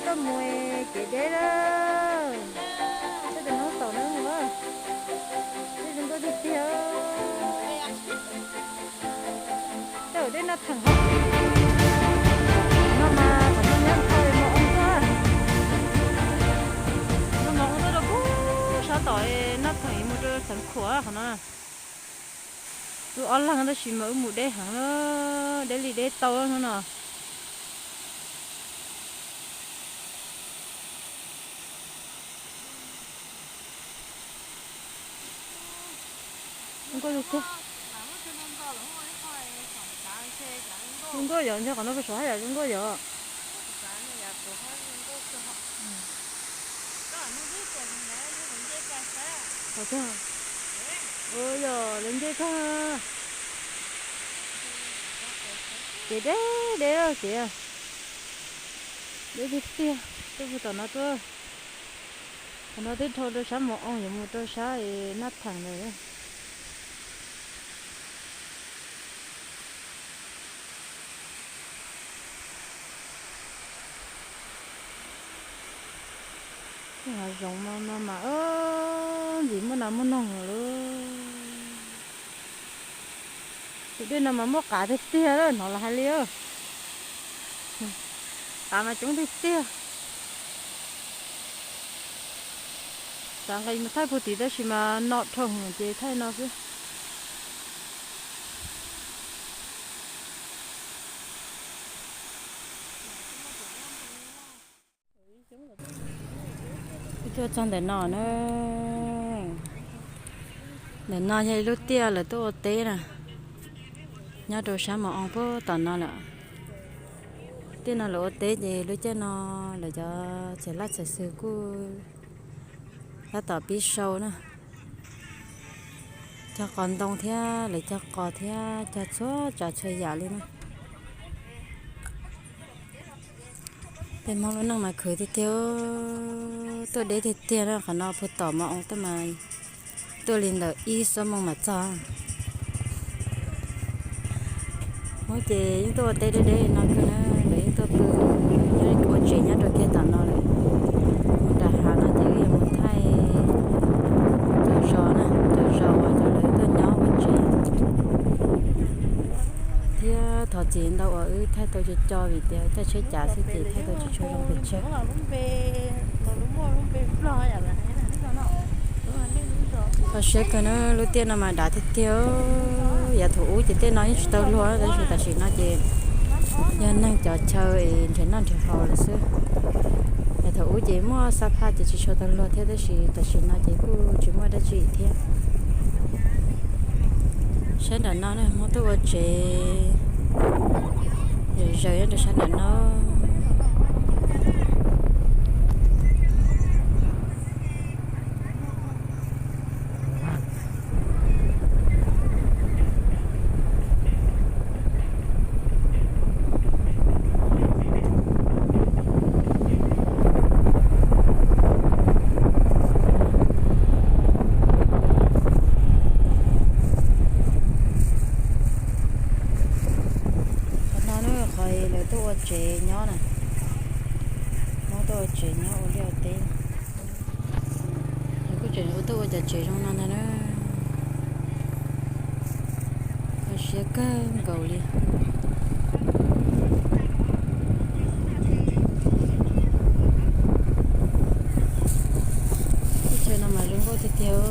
Mus ces deb lawm. Tej tus noob tom na mus, deb zoo nkauj tiag tiag. Tej zaum deb Naj Theem hos. No mas qhov no nyob tau mos oo tuaj. No mos oo tuaj rau pub sab tom Naj Theem mus rau Xeev Khuam qhov no. Wb ob leeg tab sis mas wb mus deb heev, deb li deb tau hnub no. Zoo nkauj tiag tiag. Zoo nkauj yom, ntshe qhov no puas saum haj yam zoo nkauj yom. Yog lawv nce tag. Kev deb deb kev, deb tiag tiag. Tuaj puag tom no tuaj. Qhov no twb dhau rau sab Mos Oo yuav mus rau sab Naj Theem lawm. Hav zoov no mas ntxim muaj nas muaj noog lawm. Tus dej no mas muaj qav tiag tiag, hnov lawv hais li. Qav mas coob tiag tiag. Xav nqis mus thaij puag tim tab sis mas no dhau ces thaij no xwb. Tuaj txog ntawm no na. Ntawm no yog ib lub tiaj lawv tuaj ua teb na, nyob rau sab Mos Oo puag tom no lawm. Tiaj no lawv ua teb ces lub caij no lawv cov txhia laj txhia xwm kuj tab tom pib sau na. Cog qos ntoo thiab lawv cog qos thiab cog txhua tsav txhua yam li na. Tej Hmoob lub neej mas khwv tiag tiag, tuaj deb tiag tiag na. Qhov no puag tom Mos Oo tuaj mas tuaj li ntawm ib xuab moos mam txog. Hmoob ces yeej tuaj ua teb deb deb no kawg na, lawv yeej tuaj pw nyob ua tsev nyob rau kiag tom no lawm. Mus nram hav no ces wb yuav mus thaij cov zos na, cov zos uas cov lawv tuaj nyob ua tsev. Thiab thov txim ntau uas wb thaij tau co co vim tias caij tsheb cav xwb ces thaij tau tsis tshua zoo pes tsawg. Kho siab kawg na, lub tiaj no mas dav tiag tiag. Yav thaum ub ces tej no yeej tsis tau luag tab sis tam sim no ces yog neeg cov chaw es nrhiav noj nrhiav haus lawm xwb. Yav thaum ub ces muaj xa phaj ces tsis tshua tau luag thiab tab sis tam sim no ces kuj tsis muaj dab tsi thiab. Sab nram no na Hmoob tuaj ua tsev zaws zaws nyob rau sab nram no. Qhov no na qhov lawv tuaj ua tsev nyob na, Hmoob tuaj ua tsev nyob ua liaj ua teb. Lawv kuj tseem ua tuaj ua cov tsev zoo no ntag na. Kho siab kawg nkaus li. Teb chaws no mas zoo nkauj tiag tiag.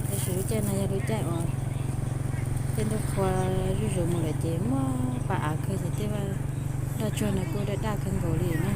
Tab sis lub caij no yog lub caij uas tej ntuj qhua zuj zus mus lawm ces muaj pas av kawg ces tej vaj nroj tsuag no kuj daj daj kawg nkaus li na.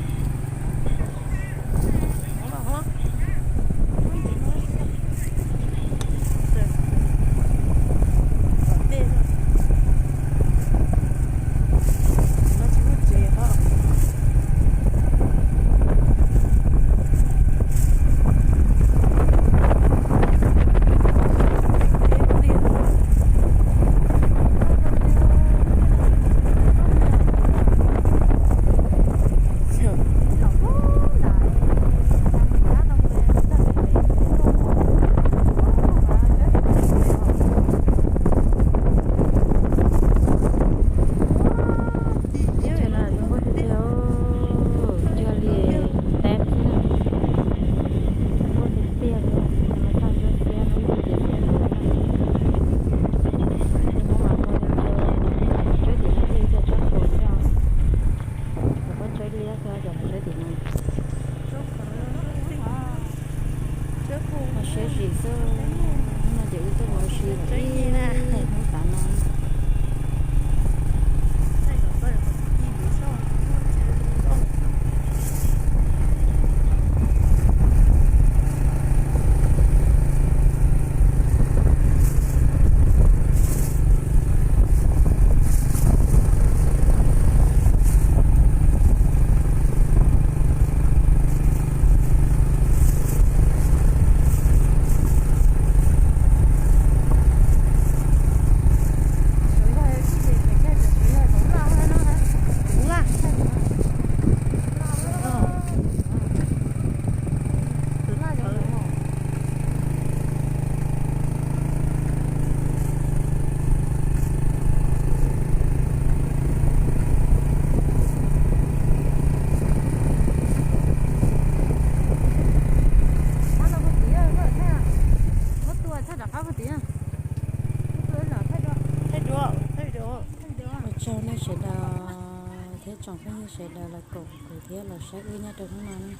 Tsoom phooj ywg sawv daws los koom kuv thiab los saib wb nyob rau hnub no na.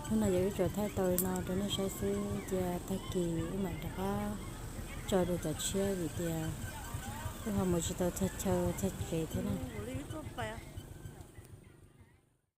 Hnub no yog wb tsuas thaij tau li no rau nej saib xwb, cia tag kis wb mam rov qab tso dua cov tshiab vim tias wb ho mus tsis tau txog chaw txog tsev thiab na.